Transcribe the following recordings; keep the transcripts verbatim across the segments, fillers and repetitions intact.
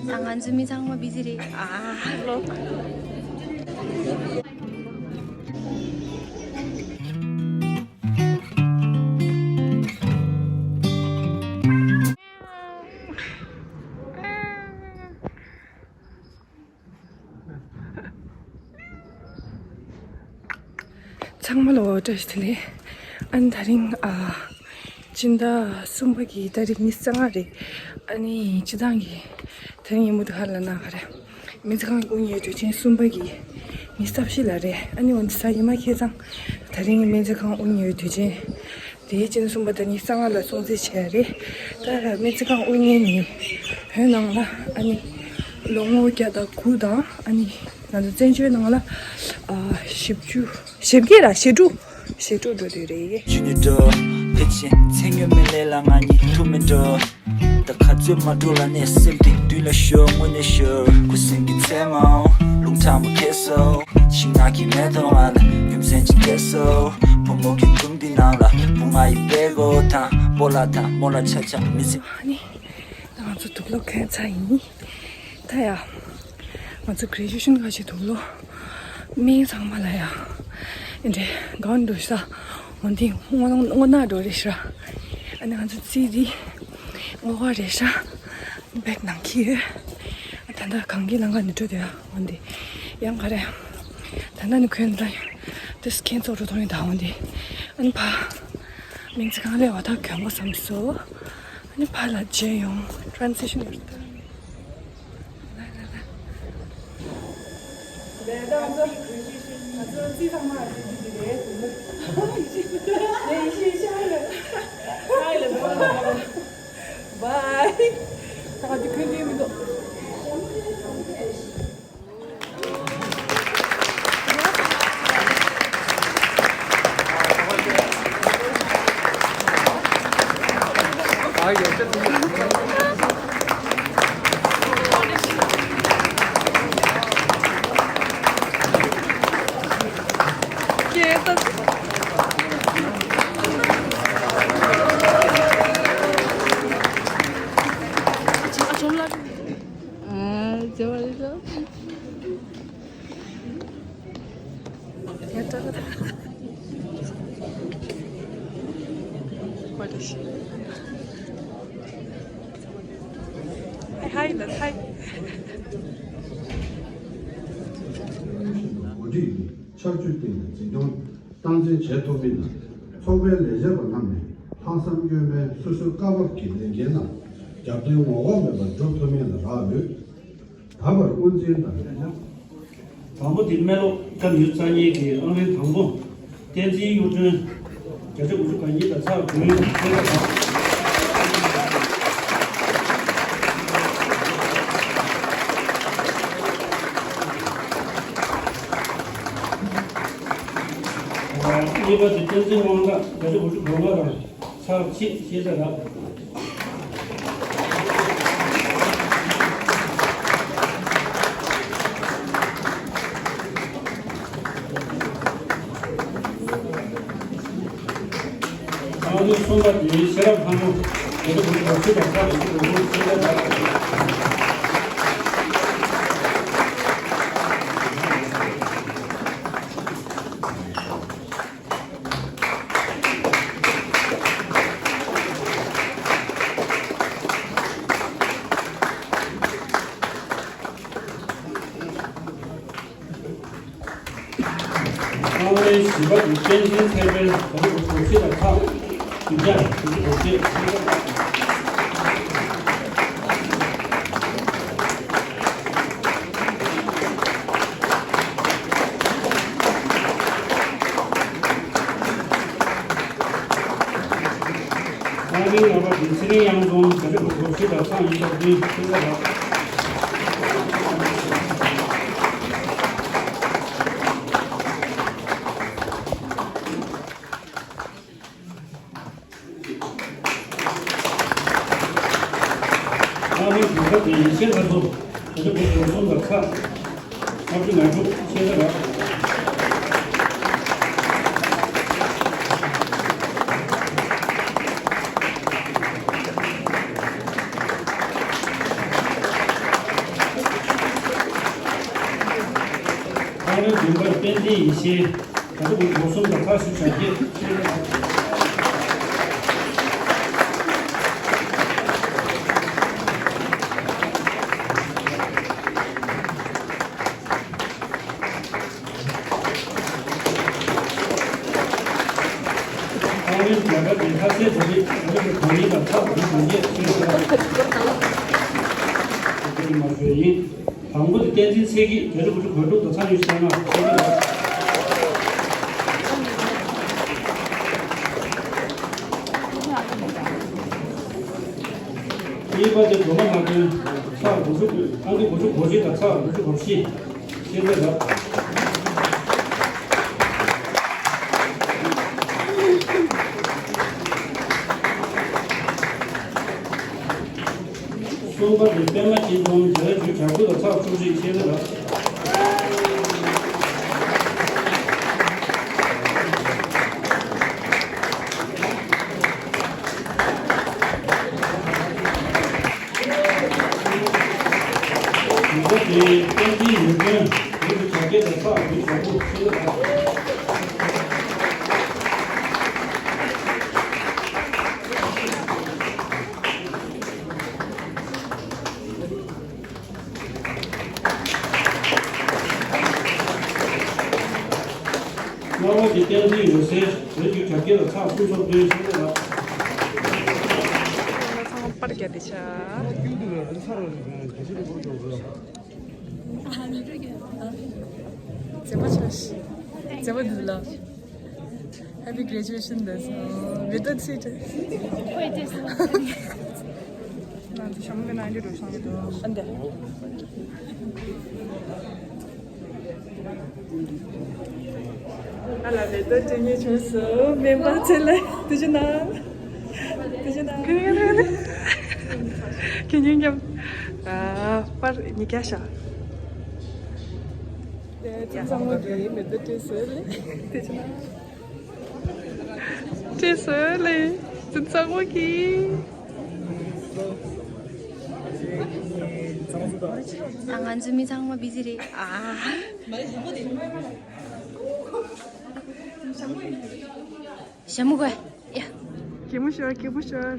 ད་ང་ཚོ་མི་ཚང་མ་བི་ཟི་རེད། ཨ་ལོ། ཚང་མ་ལ་བཀྲ་ཤིས་བདེ་ལེགས། ཨ་ནི་དེ་རིང་ཨ་སྤྱི་ཟླ་གསུམ་པ་གི་ཏ་རིག་ཉི་ཤུ་རྩ་ལྔ་རེད། ཨ་ནི་སྤྱི་བཏང་གི་དེ་རིང་ཉིན་མོ་དེ་ག་རེ་ལབ་ན་ག་རེ། སྨན་རྩིས་ཁང་གི་དབུ་བརྙེས་དུས་ཆེན་གསུམ་པ་གི་ཉི་ཤུ་རྩ་བཞི་ལ་རེད། ཨ་ནི་འོན་ཏེ་གཟའ་ཉི་མ་ཁ་སང་དེ་རིང་སྨན་རྩིས་ཁང་དབུ་བརྙེས་དུས་ཆེན། དེའི་སྤྱི་ཟླ་གསུམ་པ་ཏ་རིག་ཉི་ཤུ་རྩ་ལྔ་ལ་སྲུང་བརྩི་བྱས་རེད། ད་སྨན་རྩིས་ཁང་དབུ་བརྙེས་ནས་བོད་ནང་ལ་ཨ་ནི་ལོ་ངོ་བརྒྱ་དང་དགུ་དང་ཨ་ནི་ང་ཚོ་བཙན་བྱོལ་ནང་ལ་ཨ་བཞི་བཅུ་ཞེ་བརྒྱད་ར་ཞེ་དྲུག་ཞེ་དྲུག་འགྲོ་དུས་རེད། ཇུ་ནི་འགྲོ། ཕལ་ཆེར་མཚན་ཡོད་མེད་ལས་ལ་ང་གཉིས་ཐུག་མི་འགྲོ། ད་ག་ཚོད་མ་འགྲོ་ལ་ནས་སེམས་གཏིང་མདུན་ལ་ཤོར་དངོས་གནས་ཤོར། ཁུ་སིམ་གྱི་མཚན་མོ་རླུང་ཁྲ་མོ་ཁྱེར་སོང་། ཤིང་ནགས་ཀྱི་མེ་ཏོག་ང་ལ་རྒྱུ་མཚན་ཅིག་སྐྱེས་སོང་། བུ་མོ་གི་སྒྲུང་འདི་ནང་ལ་བུ་ང་ཡི་དཔྲལ་མགོ་དང་སྤོ་ལགས་དང་རྨོ་ལགས་ཆ་ཆ་མི་སྲིད། ཨ་ནི་ང་ཚོ་དུག་སློག་གོན་ཚར་ཡིན། ད་ཡ། ང་ཚོ་གྷེ་རེ་ཇུ་ཨེ་ཤན་ག་ཞིག་དུག་སློག་སྨན་ཚང་མ་ལ་ཡ། འདྲེ་གང་འགྲོ་ཤ། འོན་ཏེ་སྔོ་སྔོ་ནག་འགྲོ་རེད་ཤ། ཨ་ནི་ང་ཚོ་རྩིས་འདི་སྔོ་བ་རེད་ཤ། བེད་ནང་ཁྱི་ཡོད། ད་ལྟ་གང་གི་ལང་ཀ་ནི་འགྲོ་དེ་ཡ་འོན་ཏེ། ཡང་ག་རེ། ད་ལྟ་ནི་ཁོན་ད་དེ་སྐྱེན་ཚོགས་འགྲོ་ཐོང་ཡོད་ད་འོན་ཏེ། ཨ་ནི་ཕ། སྨན་རྩིས་ཁང་ལས་བ་ཐག་གྱོན་པ་བསམ་སོ། ཨ་ནི་ཕ་ལ་བརྗེད་ཡོང་། ཊེ་རན་སི་ཤན་ཡོད་ད། Hi, hi, hi. འགོ་ཁྲིད་ཀྱི་ཕྱག་ཕྱིད་སྟེང་ནས་འཛིན་སྐྱོང་སྟངས་འཛིན་བྱེད་ཐུབ་མིན་དང་། ཚོགས་པའི་ལས་བྱེད་པ་རྣམས་ནས་ལྷག་བསམ་དཀྱུས་མའི་སོ་སོའི་བཀའ་བབས་ཀྱི་ལས་འགན་རྣམས་རྒྱབ་རྟེན་ངོ་ལྐོག་མེད་པར་སྒྲུབ་ཐུབ་མིན་ལ་རག་ལུས། ད་བར་དབུ་འཛིན་དང་། དང་པོ་དེ་སྨན་སློབ་སྐབས་ཉི་ཤུ་རྩ་གཉིས་ཀྱི་ཨང་རིམ་དང་པོ་བསྟན་འཛིན་གཡུ་སྒྲོན། བརྒྱ་ཆ་དགུ་བཅུ་གོ་གཉིས་དང་ཚེག་བདུན། གཉིས་པ་དེ་བསྟན་འཛིན་དབང་གྲགས། བརྒྱ་ཆ་དགུ་བཅུ་གོ་ལྔ་དང་ཚེག་གཅིག་ཤེས་བྱ་རག་ཨང་རིམ་གསུམ་པ་དེ་ཤེས་རབ་ལྷ་མོ། བརྒྱ་ཆ་དགུ་བཅུ་གོ་བཞི་དང་ཚེག་དགུ་བཅུ་གོ་གསུམ་ཤེས་བྱ་རག་ཨང་རིམ་བཞི་པ་དེ་བསྟན་འཛིན་ཚེ་དཔལ། བརྒྱ་ཆ་དགུ་བཅུ་གོ་བཞི་དང་ཚེག་བདུན་བརྒྱ་དགུ་བཅུ་གོ་བཞི། ཨང་རིམ་ལྔ་པ་དེ་ཚེ་རིང་གཡང་འཛོམས། བརྒྱ་ཆ་དགུ་བཅུ་གོ་བཞི་དང་ཚེག་ཉིས་བརྒྱ་བདུན་ཤེས་བྱ་རག་ཨང་རིམ་བདུན་པ་དེ་ཡེ་ཤེས་ལྷ་མཚོ། བརྒྱ་ཆ་དགུ་བཅུ་གོ་གསུམ་དང་ཚེག་ལྔ་བཅུ་ང་དྲུག་ཤེས་བྱ་རག་བདུན་པར་དཔལ་ལྡན་ཡེ་ཤེས། ག་རེ་དགོས་གོང་གསུམ་དང་ཚགས་ཤིག་བྱ་རྒྱུ། ཨང་རིམ་བརྒྱ་ཆ་བདུན་ཁ་གསལ་བྱ་རྒྱུ། ག་རེ་དགོས་གང་ཡིན་དང་ཚགས་དགོས་གང་ཡིན་ཤེས་བྱ། དེ་མ་བཟོས་ཡིན། དང་པོ་དེ་བསྟན་འཛིན་ཚེ་སྐྱིད། བརྒྱ་ཆ་དགུ་བཅུ་གོ་དྲུག་དང་ཚགས་ཉི་ཤུ་རྩ་ལྔ། གཉིས་པ་དེ་སྒྲོལ་མ་མ་བྱོན། ཚགས་དགུ་བཅུ། ཨང་ཀི་དགུ་བཅུ་གོ་གཅིག་དང་ཚགས་དགུ་བཅུ་གོ་བཞི། ཤེས་བྱ་རབ། གསུམ་པ་དེ་པད་མ་སྐྱིད་འཛོམས། བརྒྱ་ཆ་བཅུ་གྱ་དགུ་དང་ཚགས་བཅུ་གཅིག་ཤེས་བྱ་རབ། བཞི་པ་དེ་བསྟན་འཛིན་ཡོན་ཏན། བོད་ཀྱི་བྱ་སྐད་དང་ཚགས་བོད་བྱ་སྤུ་ཤེས་བྱ་རབ། ལྔ་པ་དེ་བསྟན་འཛིན་འོད་ཟེར། བོད་ཀྱི་བྱ་སྐད་ལ་ཚགས་སུ་སོགས་དོན་ཤེས་ལ། ཚང་མ་པར་རྒྱག་བསྡད་ཤག་མཛེས་པ་ཆགས་ཤིག་མཛེས་པ་འདུག་ལ། Happy graduation ལ་སོང་། མེ་ཏོག་ཚིག་ཏུ། ཁོས་ཏེ་སོང་། ང་ཚོ་ཞྭ་མོ་གི་ནང་འདྲི་འགྲོ་སོང་གི་འདུག་ཨ་འདི། ང་ལ་མེ་ཏོག་སྤྲད་མཁན་བྱུང་སོང་། སྨན་པ་ཚེ་ལགས་ཐུགས་རྗེ་གནང་། ཐུགས་རྗེ་གནང་། ཁྱེད་ཉིད་མཉམ། ཨ། པར་ཉིས་བརྒྱ་ཤག་ཚང་མ་གིས་མེ་ཏོག་སྤྲད་སོང་ལེ། ཐུགས་རྗེ་གནང་། སྤྲད་སོང་ལེ། ཚང་མ་གིས། ང་ཚོ་མི་ཚང་མ་བི་ཟི་རེད། ཨ། ཞྭ་མོ་དགོས། ཡ། གད་མོ་ཤོར། གད་མོ་ཤོར།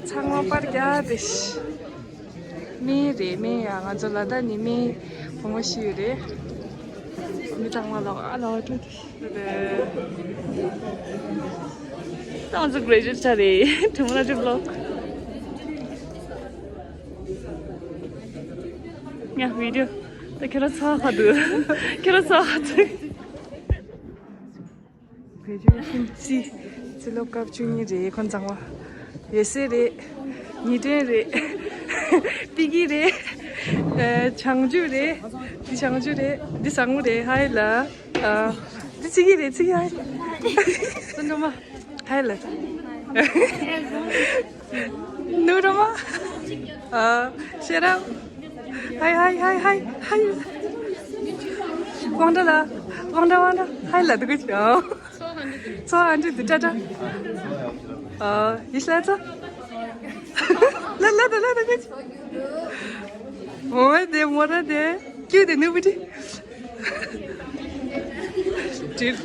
ཚང་མ་པར་རྒྱག་བསྡད་ཤག་སྨན་རེད། སྨན་ཡ། ང་ཚོ་ལ་དྭགས་ནས་སྨན་བུ་མོ་ཞིག་ཡོད་རེད། མི་ཚང་མ་ལོག་ཨ་ལོག་འགྲོ་བསྡད་ཤག་ད་ང་ཚོ་གྷི་རེ་ཇུ་ཨེཊ་ཆགས་རེད། དྲི་མ་ལ་དྲི་ལོག་ང་བི་ཌི་ཡོ། ད་ཁྱོད་རང་ཚ་བ་འདུག་ཁྱོད་རང་ཚ་བ་འདུག་གྷི་རེ་ཇུ་ཨེ་ཤན་རྩིས། རྩིས་སློབ་སྐབས་བཅུ་གཉིས་རེད། ཁོང་ཚང་མ། འོད་ཟེར་རེད། ཉི་སྒྲོན་རེད། པི་ཀི་རེད། ཨ། བྱང་ཆུབ་རེད། འདི་བྱང་ཆུབ་རེད། འདི་བཟང་མོ་རེད། ཧའེ་ལ། ཨ། འདི་ཚིག་གི་རེད། ཚིག་གི་ཧའེ། བསོད་ནམས། ཧའེ་ལ། ནུ་རོ་མ། ཨ། ཤེས་རབ། ཧའེ་ཧའེ་ཧའེ་ཧའེ་ཧའེ། དབང་གྲགས་ལ། དབང་གྲགས། དབང་གྲགས། ཧའེ་ལ་འདུག་གི། ཨོ། ཚོ་ཨ་འདྲི་འདི་ཏྲ་ཏྲ། ཨོ། ཡིད་ལ་ཚོ། ལ་ལ་ད་ལ་འདུག་གི། འོ་དེ་མོ་ར་དེ། ཀྱུ་དེ་ནུ་བི་ཏི། ཏྲིལ།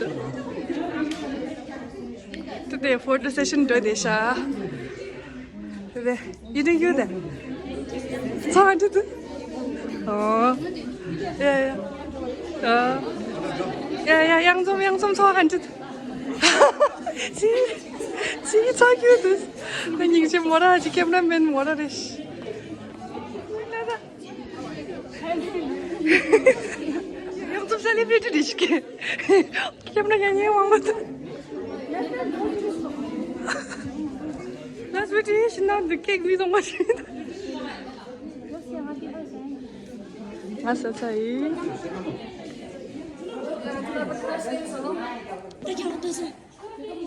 ཏུ་དེ་ཕོ་ཊོ་སེ་ཤན་འགྲོ་བསྡད་ཤག་དེ་ཡི་དུ་ཡུ་དེ། ཚོ་ཧན་ཏུ་དུ། ཨོ། ཡ་ཡ། ཨོ། ཡ་ཡ། གཡང་འཛོམས། གཡང་འཛོམས། ཚོ་ཧན་ཏུ་དུ། ཅི། ཅི་ཚོ་ཁྱུ་དུ། ང་སྙིང་རྗེ་མོ་ར་ཅི། ཀེམ་ར་མེན་མོ་ར་རེད། གཡང་འཛོམས་སེ་ལེ་བྷི་རི་ཊི་རེད་ཤག་ཀེམ་ར་ཡང་ཡང་མང་པོ་འདུག་ལ་སུ་ཏི་ཤི་ན་འདུག་ཀེག་མི་ཚང་མ་ཤི་འདུག་ང་ས་ཚ་ཡིན།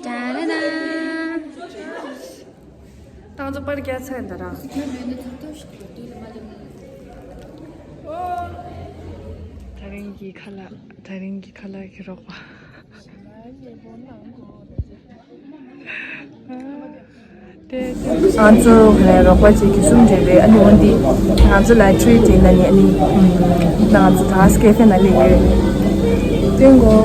ད་ར་ན། ད་ང་ཚོ་པར་རྒྱག་ཚར་ཡིན་ད་ར། ད་རིང་གི་ཁ་ལག་ད་རིང་གི་ཁ་ལག་གི་རོགས་པ། དེ་ ང་ཚོ་ག་ནས་རོགས་པ་བྱེད་རྒྱུ་གསུམ་བྱས་རེད། ཨ་ནི་འོན་ཏེ་ང་ཚོ་ལ་ཁྲུའི་བྱེད་ན་ནི་ཨ་ནི་ང་ཚོ་ད་སྐད་ཆ་ན་ལས་ཡོད། ཏེང་གོ།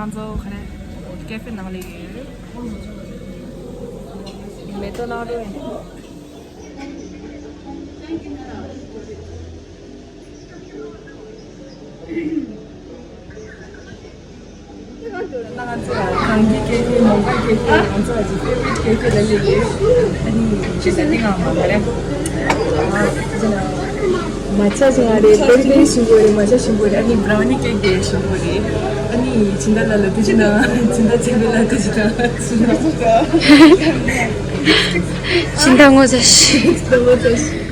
ང་ཚོ་ག་ནས་ཀེ་ཧྥེ་ནང་ལས་ཡོད། མེ་ཏོག་ནང་རུ། ང་ཚོ་གངས་སྐྱིད་ཀེ་ཧྥེ་མོང་སྒར་ཀེ་ཧྥེ་ང་ཚོ་ཨ་ཅེ་ཕེ་ཝ་རིཊ་ཀེ་ཧྥེ་ལ་སླེབས་ཡོད། ཨ་ནི་ཅི་ཟེར་ཏེ་ང་མ་ག་རེ། མ་ཆ་ཞིམ་པོ་རེད། བེ་རི་བེ་རི་ཞིམ་པོ་རེད། མ་ཆ་ཞིམ་པོ་རེད། ཨ་ནི་བྷ་རའུ་ནི་ཀེག་དེ་ཞིམ་པོ་རེད། ཨ་ནི་སྦྱིན་བདག་ལགས་ལ་ཐུགས་རྗེ་གནང་། སྦྱིན་བདག་ཆེན་པོ་ལགས་ཐུགས་རྗེ་གནང་། སྦྱིན་བདག་ངོ་ཚ་ཤི། སྦྱིན་བདག་ངོ་ཚ་ཤི།